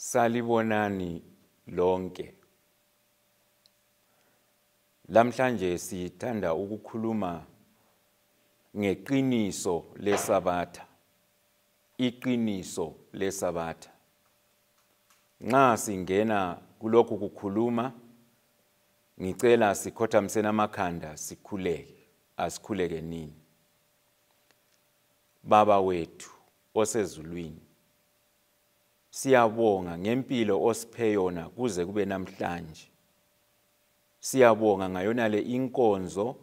Salibonani lonke. Lamhlanje sithanda ukukhuluma ngeqiniso leSabatha. Iqiniso leSabatha. Nxa singena kulokhu kukhuluma, ngicela sikhothamiseni amakhanda sikhuleke. Asikhuleke nini. Baba wethu osezulwini, siyabonga ngempilo osiphe yona kuze kube namhlanje. Siyabonga ngayona le inkonzo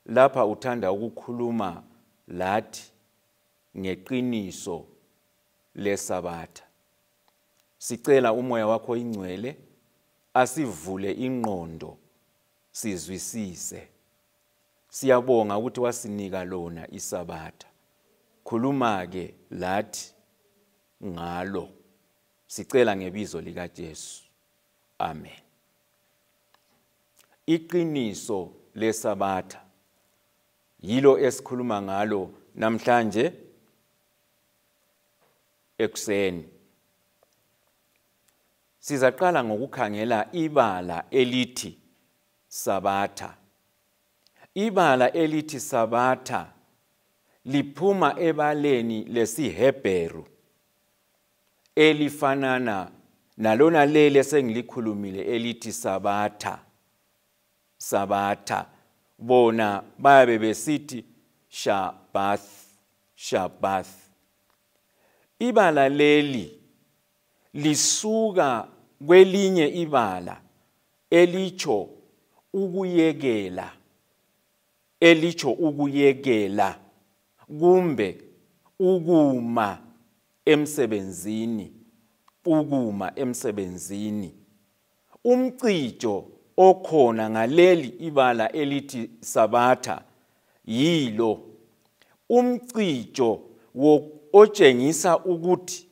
lapha uthanda ukukhuluma lathi ngeqiniso leSabatha. Sicela umoya wakho ingcwele asivule ingqondo sizwisise. Siyabonga ukuthi wasinika lona iSabatha. Khuluma ke lathi ngalo. Sicela ngebizo lika Jesu. Amen. Iqiniso leSabatha yilo esikhuluma ngalo namhlanje ekuseni. Sizaqala ngokukhangela ibala elithi Sabatha. Ibala elithi Sabatha liphuma ebaleni lesiHebheru elifanana nalona leli esengilikhulumile elithi Sabatha. Sabatha bona bayabe besithi Shabbath, Shabbath. Ibala leli lisuka kwelinye ibala elitsho ukuyekela, elitsho ukuyekela kumbe ukuma emsebenzini, ukuma emsebenzini. Umcijo okhona ngaleli ibala elithi Sabatha yilo umcijo otshengisa ukuthi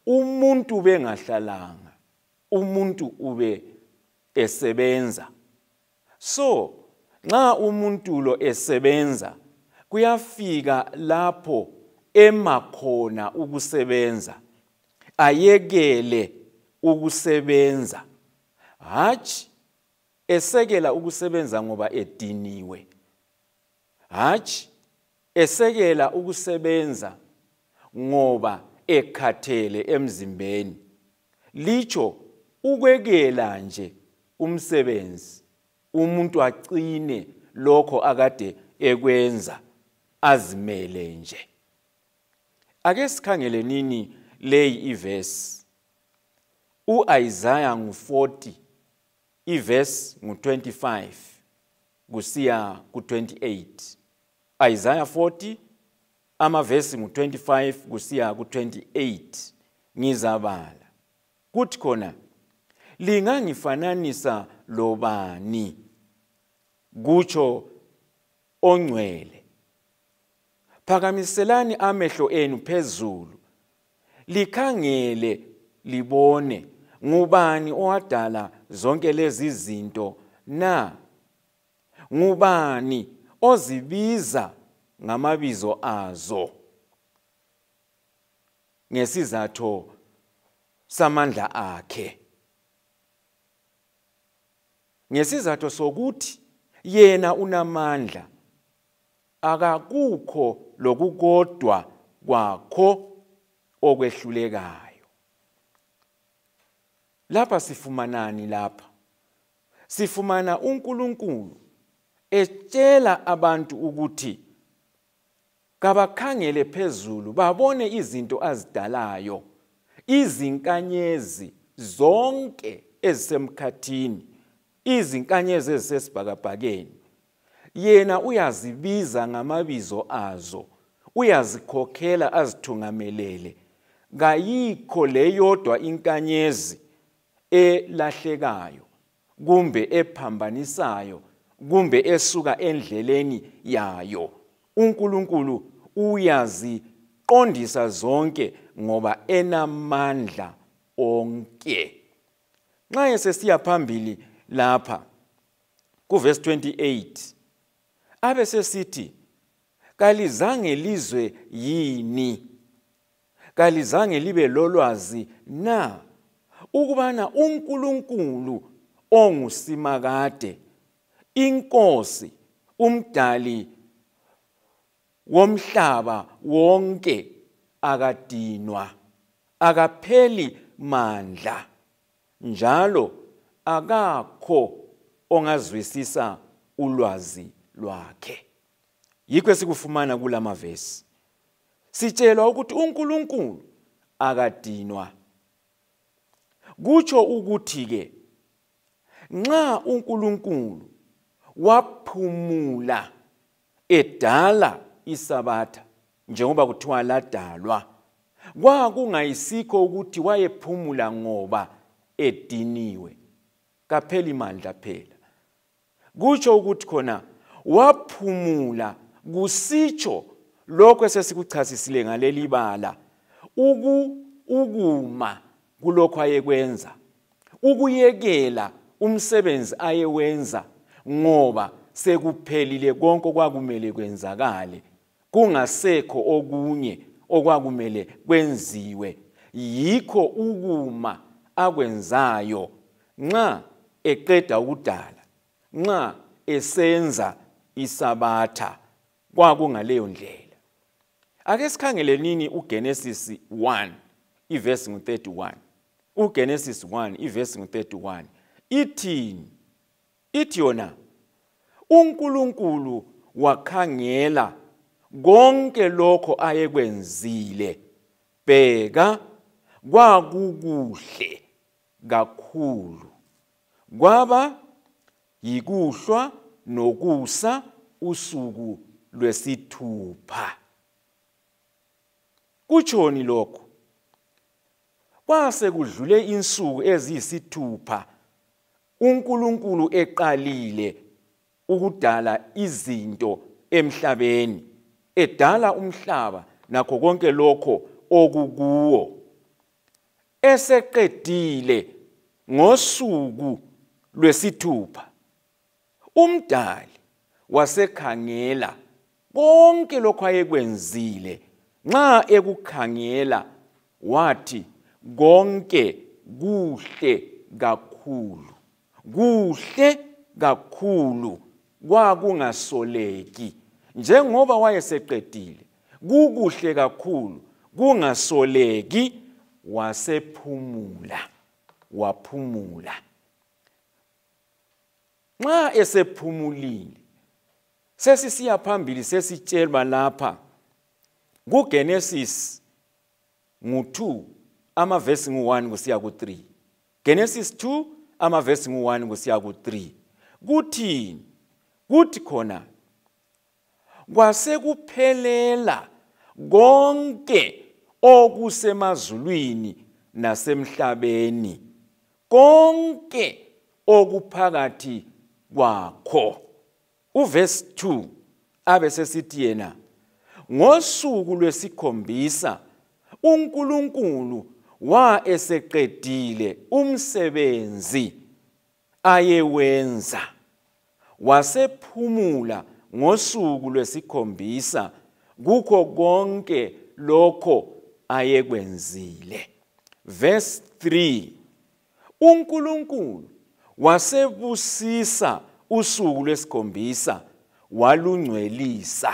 umuntu bengahlalanga, umuntu ube esebenza. So nxa umuntu lo esebenza, kuyafika lapho emakhona ukusebenza, ayekele ukusebenza. Hatshi esekela ukusebenza ngoba ediniwe, hatshi esekela ukusebenza ngoba ekhathele emzimbeni. Litsho ukwekela nje umsebenzi, umuntu acine lokho akade ekwenza, azimele nje. Ake sikhangele nini leyi ivesi. uIsaiah ngu-40, ivesi ngu-25 kusiya ku-28. Isaiah 40 amavesi ngu-25 kusiya ku-28. Ngizabala. Kuthi khona, lingangifananisa lobani, kutsho ongcwele. Phakamiselani amehlo enu phezulu, likhangele libone, ngubani owadala zonke lezi zinto na? Ngubani ozibiza ngamabizo azo ngesizatho samandla akhe? Ngesizatho sokuthi yena unamandla, akakukho lokukodwa kwakho okwehlulekayo. Lapha sifumanani? Lapha sifumana uNkulunkulu etshela abantu ukuthi kabakhangele phezulu babone izinto azidalayo, izinkanyezi zonke ezisemkhathini, izinkanyezi ezisesibhakabhakeni. Yena uyazibiza ngamabizo azo, uyazikhokhela azithungamelele. Kayikho leyodwa inkanyezi elahlekayo kumbe ephambanisayo kumbe esuka endleleni yayo. uNkulunkulu uyaziqondisa zonke ngoba enamandla onke. Nxa esesiya phambili lapha kuverse 28, abe sesithi, kalizange lizwe yini? Kalizange libe lolwazi na ukubana uNkulunkulu onguSimakade, inkosi, umdali womhlaba wonke, akadinwa, akapheli mandla, njalo akakho ongazwisisa ulwazi lwakhe. Yikho esikufumana kulamavesi. Sitshelwa ukuthi uNkulunkulu akadinwa. Kutsho ukuthi ke nxa uNkulunkulu waphumula edala iSabatha, njengoba kuthiwa ladalwa, kwakungayisikho ukuthi wayephumula ngoba ediniwe, kapheli mandla phela. Kutsho ukuthi khona waphumula kusitsho lokho esesikuchasisile ngaleli bala, ukuma kulokho ayekwenza, ukuyekela umsebenzi ayewenza ngoba sekuphelile konke okwakumele kwenzakale, kungasekho okunye okwakumele kwenziwe. Yikho ukuma akwenzayo nxa eqeda ukudala, nxa esenza iSabatha, kwakungaleyo ndlela. Ake sikhangele nini uGenesis 1 ivesi ngu-31. uGenesis 1 ivesi ngu-31 ithini? Ithi yona, uNkulunkulu wakhangela konke lokho ayekwenzile, bheka kwakukuhle kakhulu. Kwaba yikuhlwa nokusa usuku lwesithupha. Kutshoni lokho? Kwase kudlule insuku eziyisithupha uNkulunkulu eqalile ukudala izinto emhlabeni, edala umhlaba nakho konke lokho okukuwo. Eseqedile ngosuku lwesithupha, umdali wasekhangela konke lokho ayekwenzile. Nxa ekukhangela wathi konke kuhle kakhulu, kuhle kakhulu, kwakungasoleki. Njengoba wayeseqedile, kukuhle kakhulu, kungasoleki, wasephumula, waphumula. Nxa esephumulile, sesisiya phambili, sesitshelwa lapha kuGenesis ngu-2 amavesi ngu-1 kusiya ku-3. Genesis 2 amavesi ngu-1 kusiya ku-3. Kuthini? Kuthi khona kwasekuphelela konke okusemazulwini nasemhlabeni, konke okuphakathi kwakho. Uverse 2 abe sesithi yena, ngosuku lwesikhombisa uNkulunkulu wa eseqedile umsebenzi ayewenza, wasephumula ngosuku lwesikhombisa kukho konke lokho ayekwenzile. Verse 3, uNkulunkulu wasebusisa usuku lwesikhombisa walungcwelisa,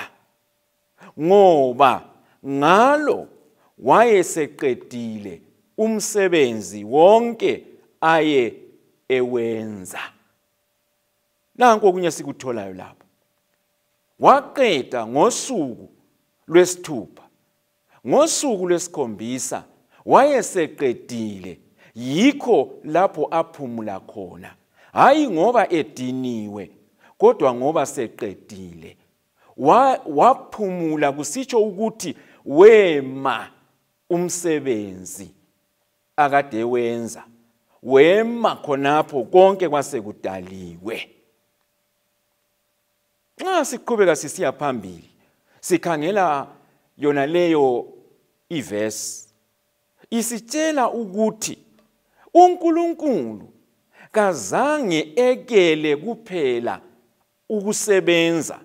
ngoba ngalo wayeseqedile umsebenzi wonke aye ewenza. Nanku okunye sikutholayo lapha. Waqeda ngosuku lwesithupha, ngosuku lwesikhombisa wayeseqedile. Yikho lapho aphumula khona, hayi ngoba ediniwe, kodwa ngoba seqedile. Waphumula kusitsho ukuthi wema umsebenzi akade wenza, wema khonapho konke kwasekudaliwe. Nxa siqhubeka sisiya phambili, sikhangela yona leyo ivesi, isitshela ukuthi uNkulunkulu kazange ekele kuphela ukusebenza,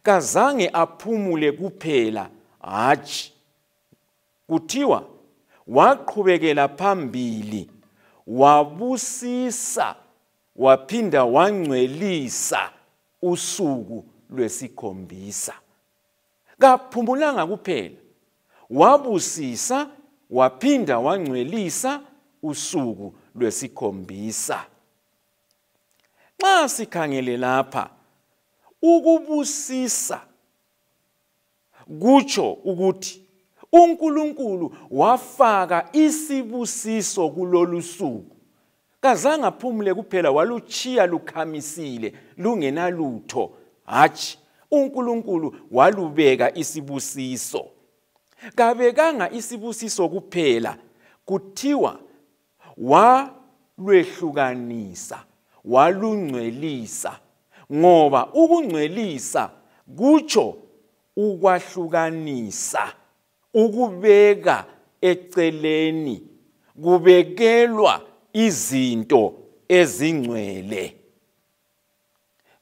kazange aphumule kuphela, hatshi. Kuthiwa Waqhubekela phambili, wabusisa, waphinda wangcwelisa usuku lwesikhombisa. Kaphumulanga kuphela, wabusisa, waphinda wangcwelisa usuku lwesikhombisa. Nxa sikhangele lapha, ukubusisa kutsho ukuthi uNkulunkulu wafaka isibusiso kulolu suku. Kazange aphumule kuphela, waluchiya lukhamisile lungenalutho. Hatshi, uNkulunkulu walubeka isibusiso. Kabekanga isibusiso kuphela, kuthiwa walwehlukanisa, walungcwelisa, ngoba ukungcwelisa kutsho ukwahlukanisa, ukubeka eceleni, kubekelwa izinto ezingcwele.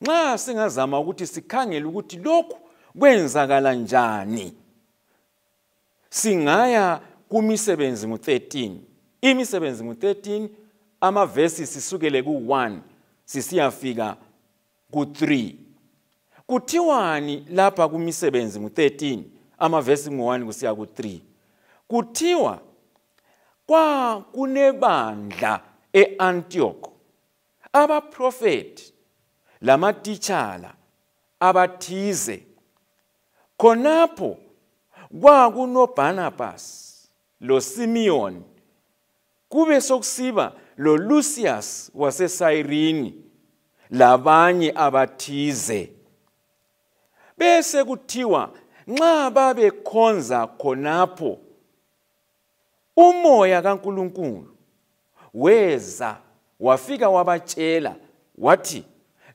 Nxa singazama ukuthi sikhangele ukuthi lokhu kwenzakala njani, singaya kumisebenzi ngu-13. Imisebenzi ngu-13, amavesi sisukele ku-1 sisiyafika ku-3. Kuthiwani lapha kumisebenzi ngu-13, amavesi ngu-1 kusiya ku-3? Kuthiwa kwakunebandla e-Antioch, abaprofeti lamatitshala abathize. Khonapho kwakunoBarnabas loSimeon, kube sokusiba loLucius waseSirini labanye abathize. Bese kuthiwa nxa babekhonza khonapho, umoya kaNkulunkulu weza wafika wabatshela wathi,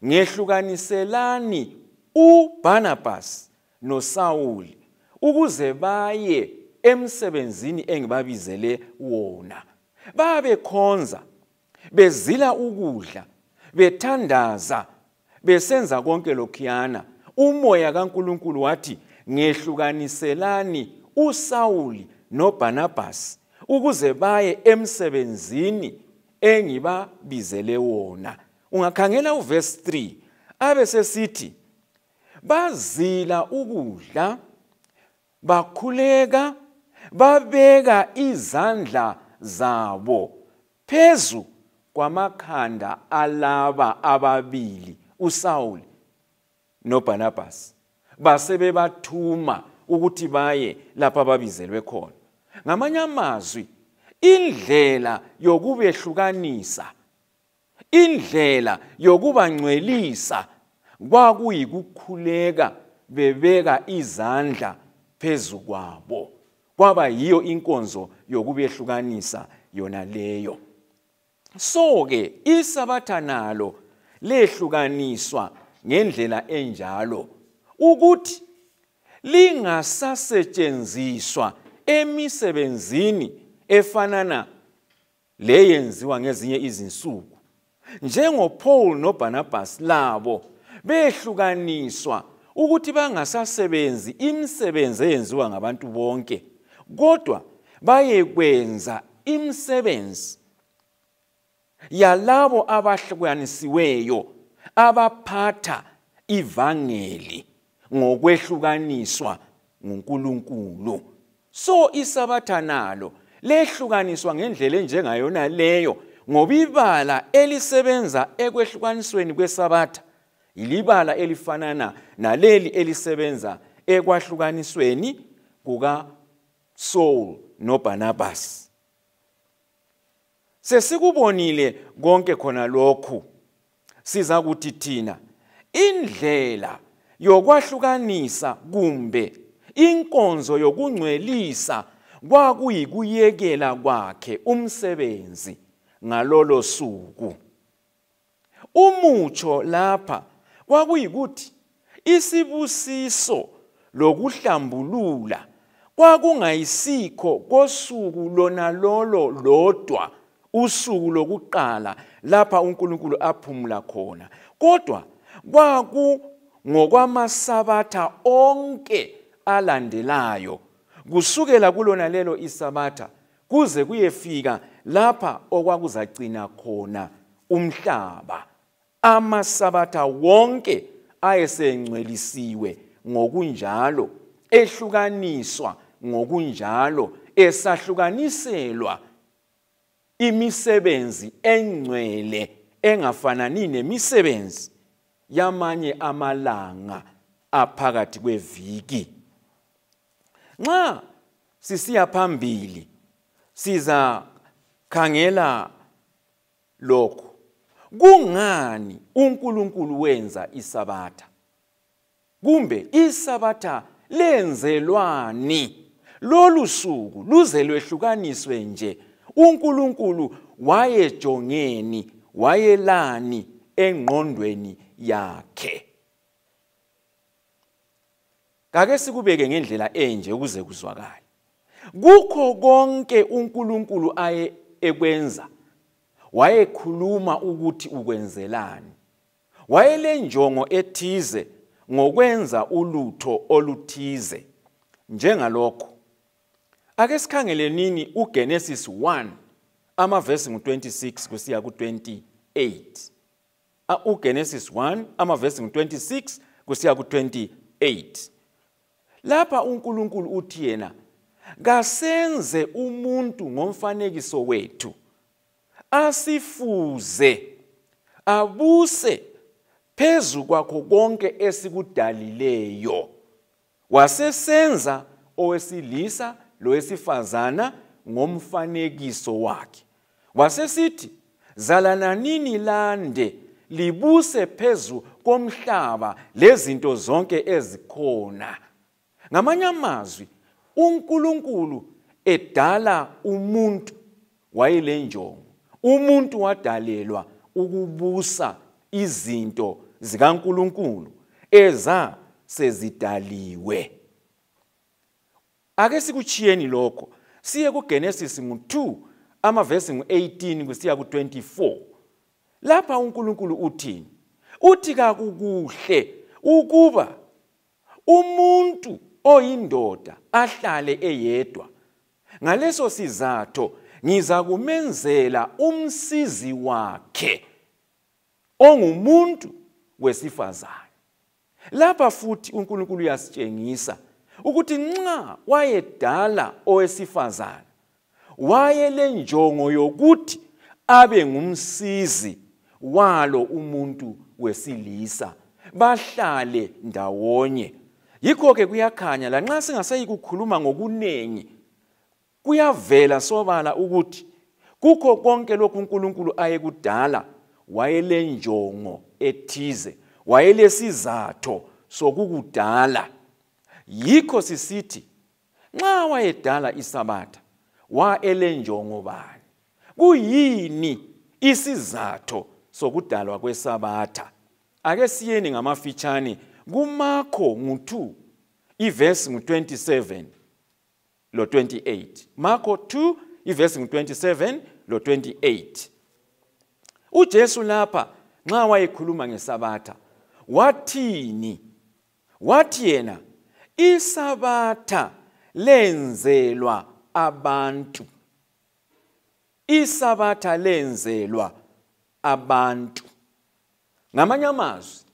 ngehlukaniselani uBarnabas noSawuli ukuze baye emsebenzini engibabizele wona. Babekhonza, bezila ukudla, bethandaza, besenza konke lokhuyana. Umoya kaNkulunkulu wathi, ngehlukaniselani uSawuli noBarnabas ukuze baye emsebenzini engibabizele wona. Ungakhangela uverse 3, abe sesithi bazila ukudla, bakhuleka, babeka izandla zabo phezu kwamakhanda alaba ababili, uSawuli noBarnabas, basebebathuma ukuthi baye lapha ababizelwe khona. Ngamanye amazwi, indlela yokubehlukanisa, indlela yokubangcwelisa kwakuyikukhuleka bebeka izandla phezu kwabo. Kwaba yiyo inkonzo yokubehlukanisa yona leyo. So ke isabatha nalo lehlukaniswa ngendlela enjalo ukuthi lingasasetshenziswa emisebenzini efanana leyenziwa ngezinye izinsuku. NjengoPaul noBarnabas labo behlukaniswa ukuthi bangasasebenzi imisebenzi eyenziwa ngabantu bonke, kodwa bayekwenza imisebenzi yalabo abahlukanisiweyo, abaphatha ivangeli ngokwehlukaniswa nguNkulunkulu. So isabatha nalo lehlukaniswa ngendlela enjengayona leyo, ngoba ibala elisebenza ekwehlukanisweni kwesabatha ilibala elifanana naleli elisebenza ekwahlukanisweni kuka Saul noBarnabas. Sesikubonile konke khona lokhu, siza kuthi thina indlela yokwahlukanisa kumbe inkonzo yokungcwelisa kwakuyikuyekela kwakhe umsebenzi ngalolo suku. Umutsho lapha kwakuyikuthi isibusiso lokuhlambulula kwakungayisikho kosuku lona lolo lodwa, usuku lokuqala lapha uNkulunkulu aphumula khona, kodwa kwaku ngokwamasabatha onke alandelayo, kusukela kulona lelo isabatha kuze kuyefika lapha okwakuzacina khona umhlaba. Amasabatha wonke ayesengcwelisiwe ngokunjalo, ehlukaniswa ngokunjalo, esahlukaniselwa imisebenzi engcwele engafanani nemisebenzi yamanye amalanga aphakathi kweviki. Nxa sisiya phambili siza khangela lokhu. Kungani uNkulunkulu wenza isabatha? Kumbe isabatha lenzelwani? Lolu suku luze lwehlukaniswe nje, uNkulunkulu wayejongeni, wayelani engqondweni yakhe? Kake sikubeke ngendlela enje ukuze kuzwakale. Kukho konke uNkulunkulu aye ekwenza, wayekhuluma ukuthi ukwenzelani. Wayelenjongo ethize ngokwenza ulutho oluthize. Njengalokho, ake sikhangele nini uGenesis 1 amavesi ngu-26 kusiya ku-28. uGenesis 1 amavesi ngu-26 kusiya ku-28. Lapha uNkulunkulu uthi yena, kasenze umuntu ngomfanekiso wethu, asifuze, abuse phezu kwakho konke esikudalileyo. Wasesenza owesilisa lowesifazana ngomfanekiso wakhe. Wasesithi, zalananini lande, libuse phezu komhlaba lezinto zonke ezikhona. Ngamanye amazwi, uNkulunkulu edala umuntu wayelenjongo. Umuntu wadalelwa ukubusa izinto zikaNkulunkulu eza sezidaliwe. Ake sikuchiyeni lokho, siye kuGenesis 2 amavesi ngu-18 kusiya ku-24. Lapha uNkulunkulu uthini? Uthi kakukuhle ukuba umuntu oyindoda ahlale eyedwa. Ngaleso sizatho ngiza kumenzela umsizi wakhe ongumuntu wesifazane. Lapha futhi uNkulunkulu uyasitshengisa ukuthi nxa wayedala owesifazane, wayelenjongo yokuthi abe ngumsizi walo umuntu wesilisa, bahlale ndawonye. Yikho ke kuyakhanya la nxa singasayikukhuluma ngokunengi, kuyavela sobala ukuthi kukho konke lokhu uNkulunkulu ayekudala wayelenjongo ethize, wayelesizatho sokukudala. Yikho sisithi nxa wayedala isabatha wayelenjongo bani? Kuyini isizatho sokudalwa kwesabatha? Ake siyeni ngamafitshane kuMakho ngu-2 ivesi ngu-27 lo 28. Marko 2 ivesi ngu-27 lo 28. uJesu lapha nxa wayekhuluma ngesabatha wathini? Wathi yena isabatha lenzelwa abantu. Isabatha lenzelwa abantu. Ngamanye amazwi,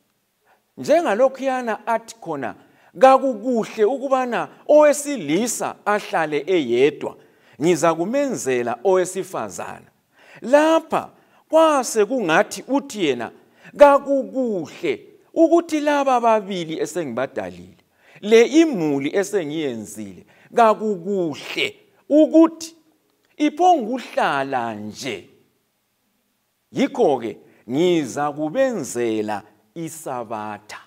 njengalokhuyana athi khona kakukuhle ukubana owesilisa ahlale eyedwa, ngiza kumenzela owesifazana. Lapha kwase kungathi uthi yena kakukuhle ukuthi laba babili esengibadalile, le imuli esengiyenzile, kakukuhle ukuthi iphonguhlala nje. Yikho ke ngiza kubenzela isabatha.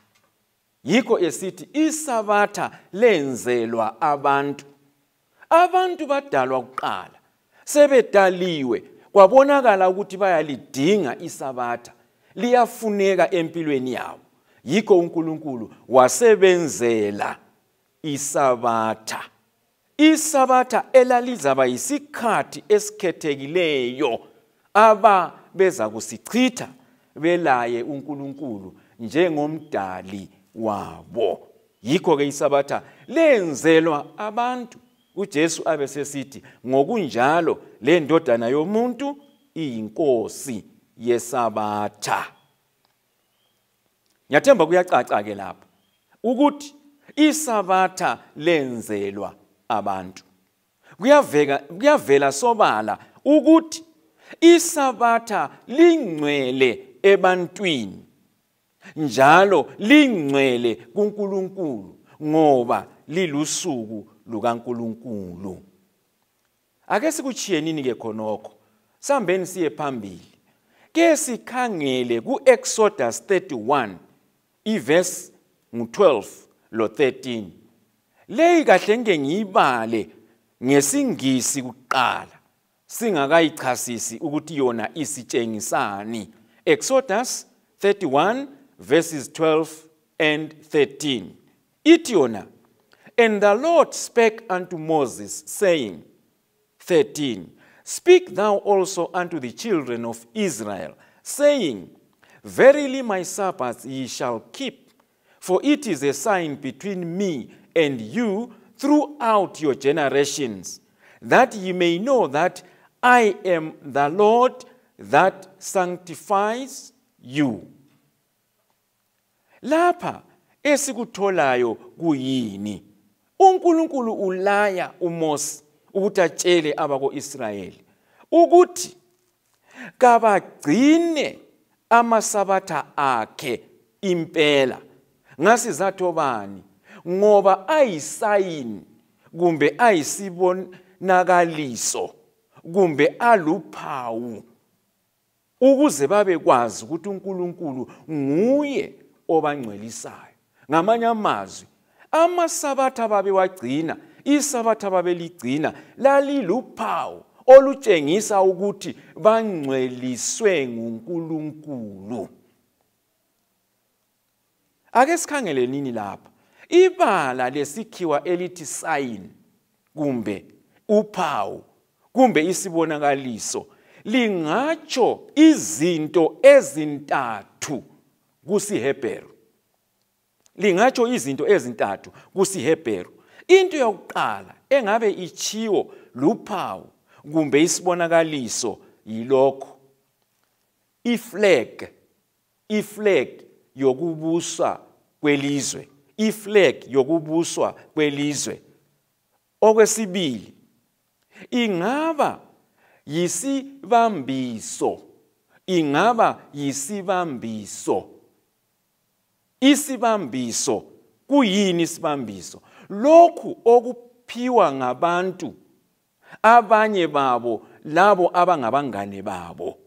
Yikho esithi isabatha lenzelwa abantu. Abantu badalwa kuqala, sebedaliwe kwabonakala ukuthi bayalidinga isabatha, liyafuneka empilweni yabo. Yikho uNkulunkulu wasebenzela isabatha. Isabatha elalizaba yisikhathi esikhethekileyo aba beza kusichitha belaye uNkulunkulu njengomdali wabo. Yikho ke isabatha lenzelwa abantu uJesu abe sesithi ngokunjalo le ndodana yomuntu iyinkosi yesabatha. Ngiyathemba kuyacaca ke lapha ukuthi isabatha lenzelwa abantu. Kuyavela sobala ukuthi isabatha lingcwele ebantwini njalo lingcwele kuNkulunkulu ngoba lilusuku lukaNkulunkulu. Ake sikuchiyenini ke khonokho, sambeni siye phambili. Ke sikhangele ku-Exodus 31 iverse ngu-12 lo 13. Leyi kahle ngeke ngiyibale ngesiNgisi kuqala singakayichasisi ukuthi yona isitshengisani. Exodus 31 verses 12 and 13. Ithi yona, and the Lord spake unto Moses, saying, 13, speak thou also unto the children of Israel, saying, verily my Sabbaths ye shall keep, for it is a sign between me and you throughout your generations, that ye may know that I am the Lord that sanctifies you. Lapha esikutholayo kuyini? uNkulunkulu ulaya uMose ukuthi atshele abako-Israyeli ukuthi kabagcine amasabatha akhe impela. Ngasizathu bani? Ngoba ayisayini kumbe ayisibonakaliso kumbe aluphawu ukuze babekwazi ukuthi uNkulunkulu nguye obangcwelisayo. Ngamanye amazwi, amasabatha babewagcina, isabatha babeligcina laliluphawu olutshengisa ukuthi bangcweliswe nguNkulunkulu. Ake sikhangele nini lapha ibala lesikhiwa elithi sign kumbe uphawu kumbe isibonakaliso lingatsho izinto ezintathu kusiHebheru. Lingatsho izinto ezintathu kusiHebheru. Into yokuqala engabe ichiwo luphawu kumbe isibonakaliso yilokho: iflag, iflag yokubuswa kwelizwe, iflag yokubuswa kwelizwe. Okwesibili, ingaba yisibambiso, ingaba yisibambiso. Isibambiso kuyini isibambiso? Lokhu okuphiwa ngabantu abanye babo, labo abangabangane babo.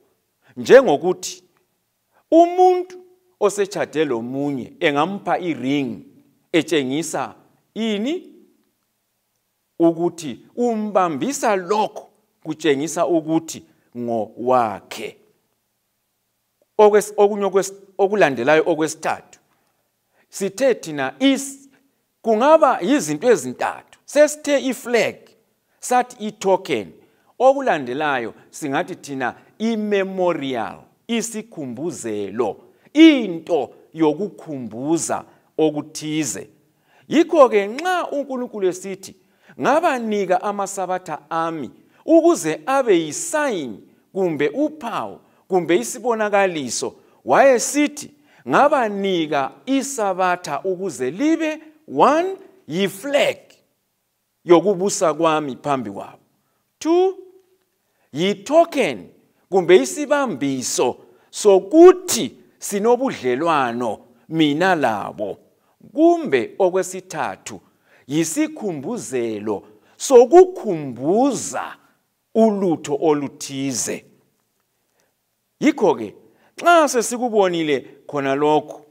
Njengokuthi umuntu osechade lomunye engampha iring etshengisa ini? Ukuthi umbambisa lokho kutshengisa ukuthi ngowakhe. Okunye okulandelayo okwesithathu, sithe thina kungaba izinto ezintathu. Sesithe iflag, sathi itoken. Okulandelayo singathi thina imemorial, isikhumbuzelo, into yokukhumbuza okuthize. Yikho-ke nxa uNkulunkulu esithi ngabanika amasabatha ami ukuze abe yisign kumbe uphawu kumbe isibonakaliso, wayesithi ngabanika isabatha ukuze libe 1 yiflag yokubusa kwami phambi kwabo, 2 yitoken kumbe isibambiso sokuthi sinobudlelwano mina labo, kumbe okwesithathu yisikhumbuzelo sokukhumbuza ulutho oluthize. Yikho-ke nxa sesikubonile khona lokho,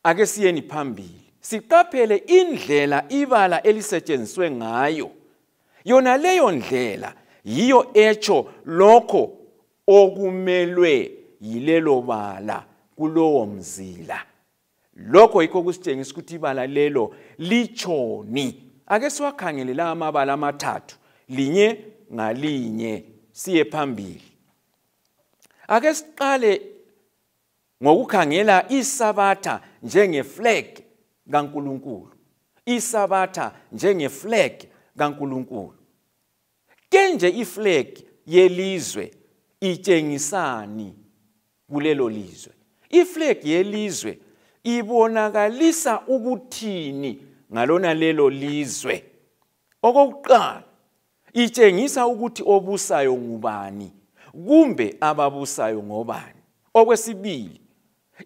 ake siyeni phambili siqaphele indlela ibala elisetshenziswe ngayo. Yona leyo ndlela yiyo etsho lokho okumelwe yilelo bala kulowo mzila. Lokho yikho kusitshengisa ukuthi ibala lelo litshoni. Ake siwakhangele la amabala amathathu linye ngalinye siye phambili. Ake siqale ngokukhangela isabatha njengeflag kaNkulunkulu. Isabatha njengeflag kaNkulunkulu. Kenje iflag yelizwe itshengisani kulelo lizwe? Iflag yelizwe ibonakalisa ukuthini ngalona lelo lizwe? Okokuqala, itshengisa ukuthi obusayo ngubani kumbe ababusayo ngobani. Okwesibili,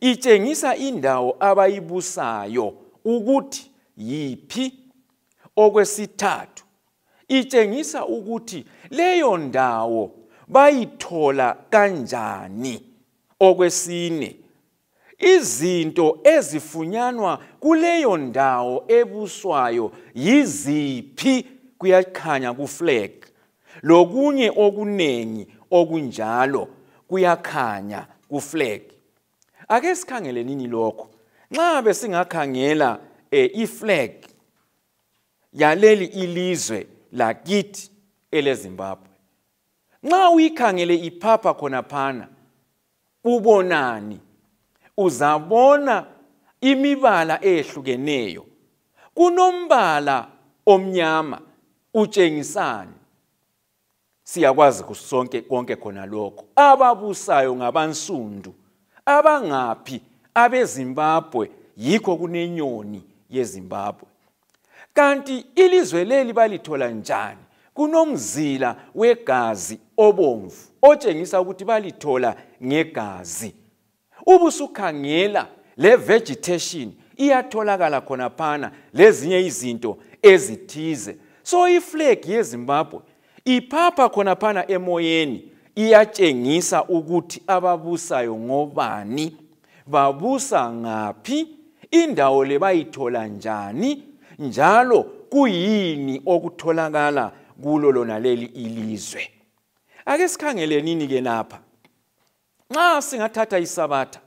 itshengisa indawo abayibusayo ukuthi yiphi. Okwesithathu, itshengisa ukuthi leyo ndawo bayithola kanjani. Okwesine, izinto ezifunyanwa kuleyo ndawo ebuswayo yiziphi, kuyakhanya kuflag. Lokunye okuningi okunjalo kuyakhanya kuflag. Ake sikhangele nini lokho. Nxa besingakhangela iflag yaleli ilizwe lakithi eleZimbabwe, nxa uyikhangele iphapha khonaphana, ubonani? Uzabona imibala ehlukeneyo. Kunombala omnyama, utshengisani? Siyakwazi sonke konke khona lokho. Ababusayo ngabansundu, abangaphi? AbeZimbabwe. Yikho kunenyoni yeZimbabwe. Kanti ilizwe leli balithola njani? Kunomzila wegazi obomvu otshengisa ukuthi balithola ngegazi. Ubusukhangela le vegetation iyatholakala khonaphana, lezinye izinto ezithize. So iflag yeZimbabwe iphapha khonaphana emoyeni, iyatshengisa ukuthi ababusayo ngobani, babusa ngaphi, indawo le bayithola njani, njalo kuyini okutholakala kulo lona leli ilizwe. Ake sikhangele nini ke lapha. Nxa singathatha isabatha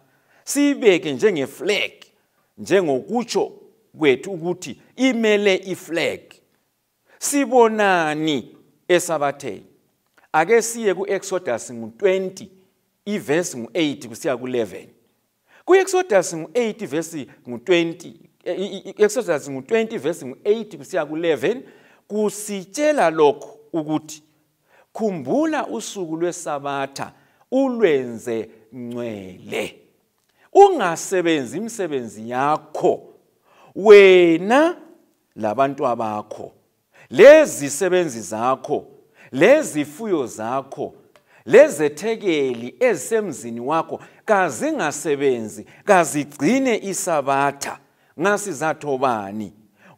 siyibeke njengeflag, njengokutsho kwethu ukuthi imele iflag, sibonani esabatheni? Ake siye ku-Exodus ngu-20 ivesi ngu-8 kusiya ku-11. Ku-Exodus ngu-8 vesi ngu-20, Exodus ngu-20 vesi ngu-8 kusiya ku-11 kusitshela lokhu ukuthi khumbula usuku lwesabatha ulwenze ngcwele, ungasebenzi imisebenzi yakho wena labantu abakho, lezisebenzi zakho, lezifuyo zakho, lezethekeli ezisemzini wakho, kazingasebenzi, kazigcine isabatha. Ngasizatho bani?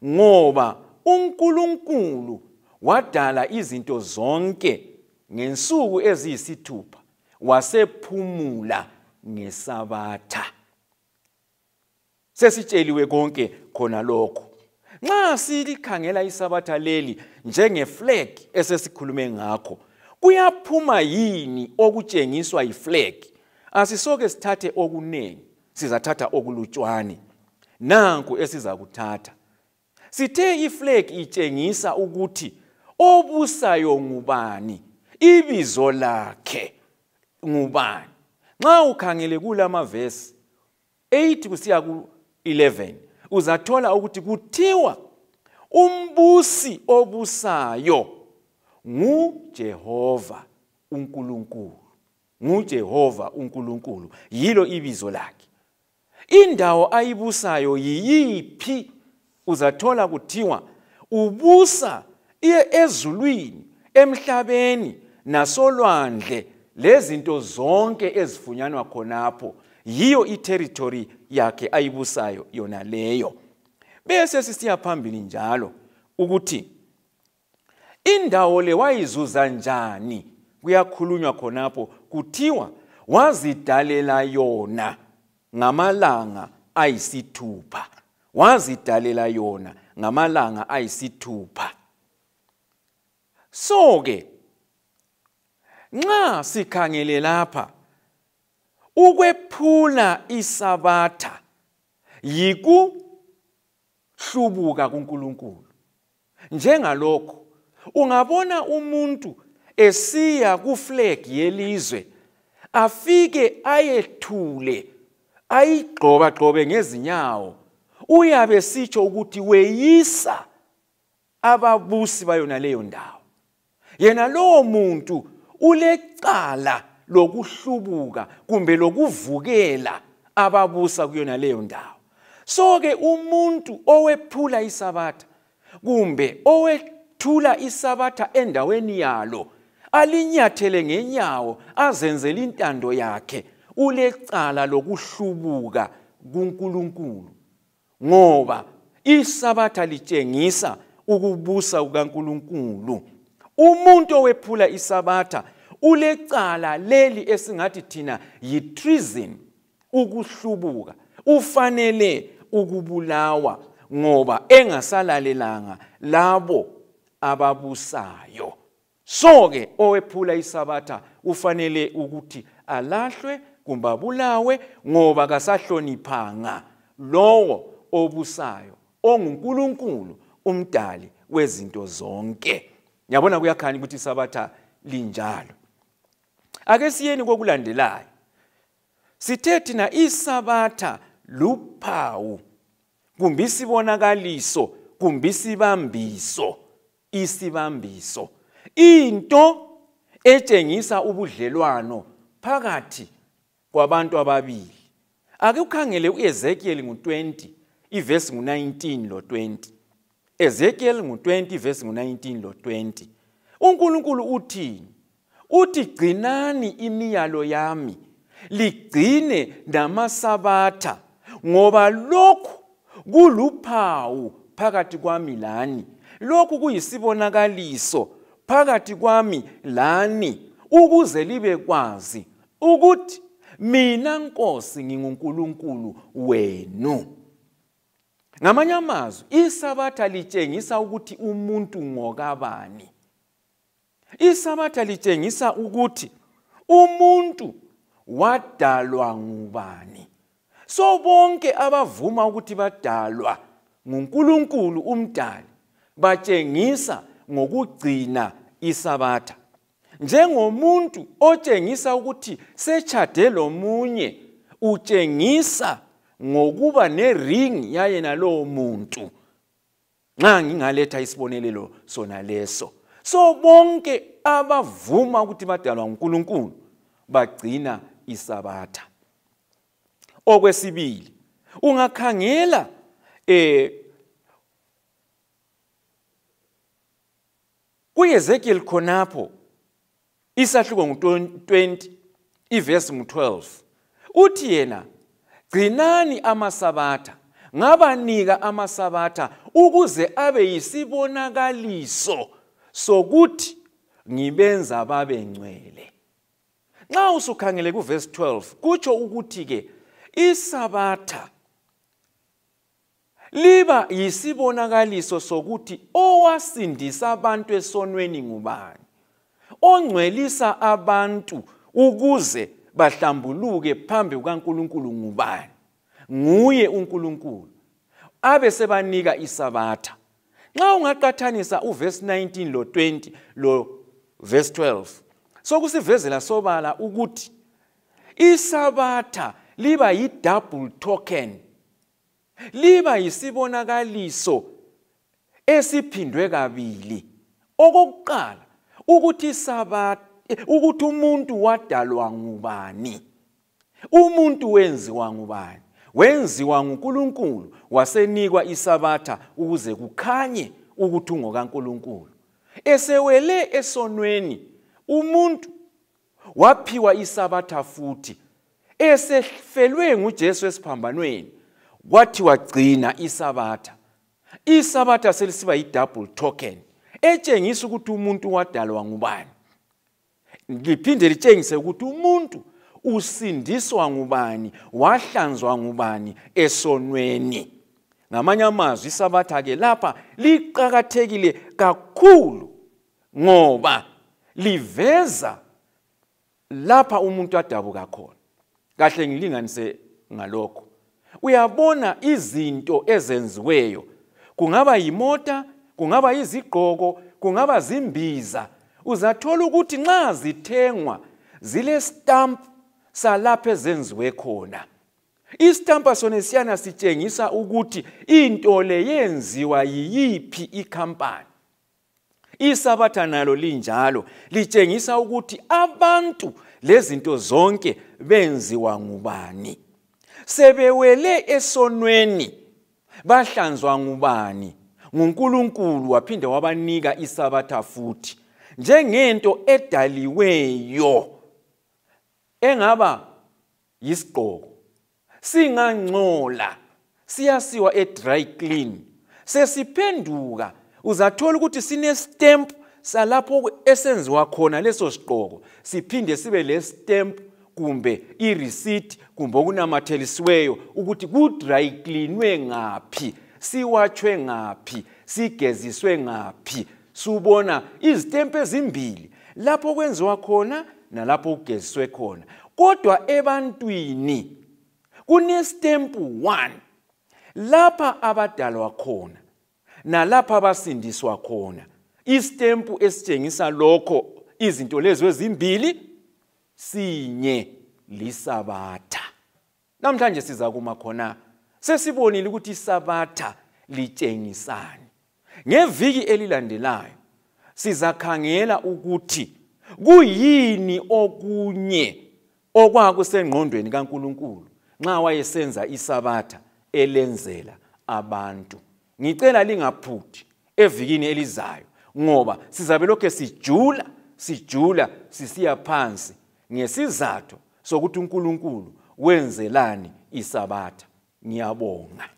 Ngoba uNkulunkulu wadala izinto zonke ngensuku eziyisithupha, wasephumula ngesabatha. Sesitsheliwe konke khona lokho. Nxa silikhangela isabatha leli njengeflag esesikhulume ngakho, kuyaphuma yini okutshengiswa yiflag? Asisoke sithathe okuningi, sizathatha okulutshwane. Nanku esizakuthatha. Sithe iflag itshengisa ukuthi obusayo ngubani, ibizo lakhe ngubani. Nxa ukhangele kulamavesi 8 kusiya ku-11 uzathola ukuthi kuthiwa umbusi obusayo nguJehova uNkulunkulu. NguJehova uNkulunkulu yilo ibizo lakhe. Indawo ayibusayo yiyiphi? Uzathola kuthiwa ubusa ezulwini, emhlabeni nasolwandle, lezinto zonke ezifunyanwa khonapho. Yiyo iterritory yakhe ayibusayo yona leyo. Bese sisiya phambili njalo ukuthi indawo le wayizuza njani? Kuyakhulunywa khonapho, kuthiwa wazidalela yona ngamalanga ayisithupha. Wazidalela yona ngamalanga ayisithupha. So ke nxa sikhangele lapha, ukwephula isabatha yikuhlubuka kuNkulunkulu. Njengalokho ungabona umuntu esiya kuflag yelizwe afike ayethule, ayigxobagxobe ngezinyawo, uyabe sitsho ukuthi weyisa ababusi bayona leyo ndawo. Yena lowo muntu ulecala lokuhlubuka kumbe lokuvukela ababusa kuyona leyo ndawo. So ke umuntu owephula isabatha kumbe owethula isabatha endaweni yalo, alinyathele ngenyawo azenzele intando yakhe, ulecala lokuhlubuka kuNkulunkulu, ngoba isabatha litshengisa ukubusa kukaNkulunkulu. Umuntu owephula isabatha ulecala leli esingathi thina yi-treason, ukuhlubuka, ufanele ukubulawa ngoba engasalalelanga labo ababusayo. So ke owephula isabatha ufanele ukuthi alahlwe kumbe abulawe ngoba kasahloniphanga lowo obusayo onguNkulunkulu umdali wezinto zonke. Ngiyabona kuyakhanya ukuthi isabatha linjalo. Ake siyeni kokulandelayo. Sithe thina isabatha luphawu kumbe isibonakaliso kumbe isibambiso, isibambiso, into etshengisa ubudlelwano phakathi kwabantu ababili. Ake ukhangele uEzekiel ngu-20 ivesi ngu-19 lo-20. Ezekiel ngu-20 ivesi ngu-19 lo-20. uNkulunkulu uthini? Uthi gcinani imiyalo yami, ligcine namasabatha, ngoba lokhu kuluphawu phakathi kwami lani, lokhu kuyisibonakaliso phakathi kwami lani, ukuze libe kwazi ukuthi mina Nkosi nginguNkulunkulu wenu. Ngamanye amazwi, isabatha litshengisa ukuthi umuntu ngokabani. Isabatha litshengisa ukuthi umuntu wadalwa ngubani. So bonke abavuma ukuthi badalwa nguNkulunkulu umdali batshengisa ngokugcina isabatha. Njengomuntu otshengisa ukuthi sechade lomunye, utshengisa ngokuba nering yayena lowo muntu. Nxa ngingaletha isibonelelo sona leso. So bonke abavuma ukuthi badalwa nguNkulunkulu bagcina isabatha. Okwesibili, ungakhangela kuEzekiel khonapho isahluko ngu-20 ivesi ngu-12, uthi yena gcinani amasabatha, ngabanika amasabatha ukuze abe yisibonakaliso sokuthi ngibenza babe ngcwele. Nxa usukhangele kuvesi 12, kutsho ukuthi ke isabatha liba yisibonakaliso sokuthi owasindisa abantu esonweni ngubani, ongcwelisa abantu ukuze bahlambuluke phambi kukaNkulunkulu ngubani? Nguye uNkulunkulu. Abe sebanika isabatha. Nxa ungaqathanisa uverse 19 lo 20 lo verse 12, sokusivezela sobala ukuthi isabatha liba yi-double token, liba yisibonakaliso esiphindwe kabili. Okokuqala, ukuthi isabatha, ukuthi umuntu wadalwa ngubani, umuntu wenziwa ngubani, wenziwa nguNkulunkulu, wasenikwa isabatha ukuze kukhanye ukuthi ungokaNkulunkulu. Esewele esonweni umuntu waphiwa isabatha futhi, esefelwe nguJesu esiphambanweni kwathiwa gcina isabatha. Isabatha selisiba yi-double token etshengisa ukuthi umuntu wadalwa ngubani, liphinde litshengise ukuthi umuntu usindiswa ngubani, wahlanzwa ngubani esonweni. Ngamanye amazwi, isabatha ke lapha liqakathekile kakhulu ngoba liveza lapha umuntu adabuka khona. Kahle ngilinganise ngalokho. Uyabona izinto ezenziweyo, kungaba yimota, kungaba izigqoko, kungaba zimbiza, uzathola ukuthi nxa zithengwa zile stamp salapho ezenziwe khona. Istampa sona siyana sitshengisa ukuthi into le yenziwa yiyiphi ikhampani. Isabatha nalo linjalo, litshengisa ukuthi abantu lezinto zonke benziwa ngubani. Sebewele esonweni, bahlanzwa ngubani? NguNkulunkulu, waphinde wabanika isabatha futhi njengento edaliweyo engaba yisigqoko. Singangcola, siyasiwa e-dry clean, sesiphenduka uzathola ukuthi sine stamp salapho esenziwa khona leso sigqoko, siphinde sibe le stamp kumbe i-receipt kumbe okunamathelisiweyo ukuthi ku-dry cleanwe ngaphi, siwatshwe ngaphi, sigeziswe ngaphi. Subona izitempu ezimbili, lapho kwenziwa khona nalapho kugeziswe khona. Kodwa ebantwini kunestempu 1, lapha abadalwa khona nalapha abasindiswa khona. Istempu esitshengisa lokho, izinto lezo ezimbili sinye, lisabatha. Namhlanje siza kuma khona, sesibonile ukuthi isabatha litshengisani. Ngeviki elilandelayo sizakhangela ukuthi kuyini okunye okwakusengqondweni kaNkulunkulu nxa wayesenza isabatha elenzela abantu. Ngicela lingaphuthi evikini elizayo, ngoba sizabe lokhe sijula sijula sisiya phansi ngesizathu sokuthi uNkulunkulu wenzelani isabatha. Ngiyabonga.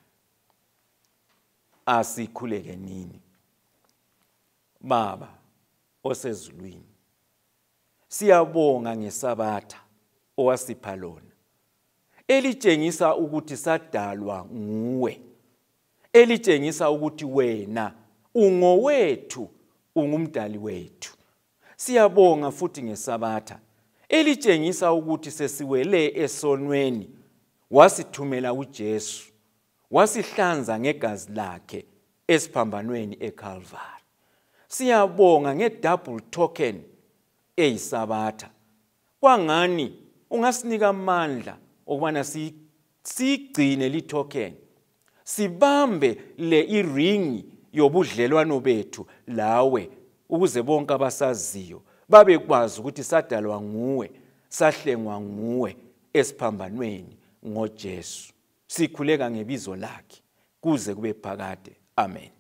Asikhuleke nini. Baba osezulwini, siyabonga ngesabatha owasipha lona, elitshengisa ukuthi sadalwa nguwe, elitshengisa ukuthi wena ungowethu, ungumdali wethu. Siyabonga futhi ngesabatha elitshengisa ukuthi sesiwele esonweni, wasithumela uJesu, wasihlanza ngegazi lakhe esiphambanweni eCalvary. Siyabonga ngedouble token eyisabatha. Kwangani ungasinika amandla okubana sigcine li token, sibambe le iringi yobudlelwano bethu lawe, ukuze bonke abasaziyo babekwazi ukuthi sadalwa nguwe, sahlengwa nguwe esiphambanweni ngoJesu. Sikhuleka ngebizo lakhe kuze kube phakade. Amen.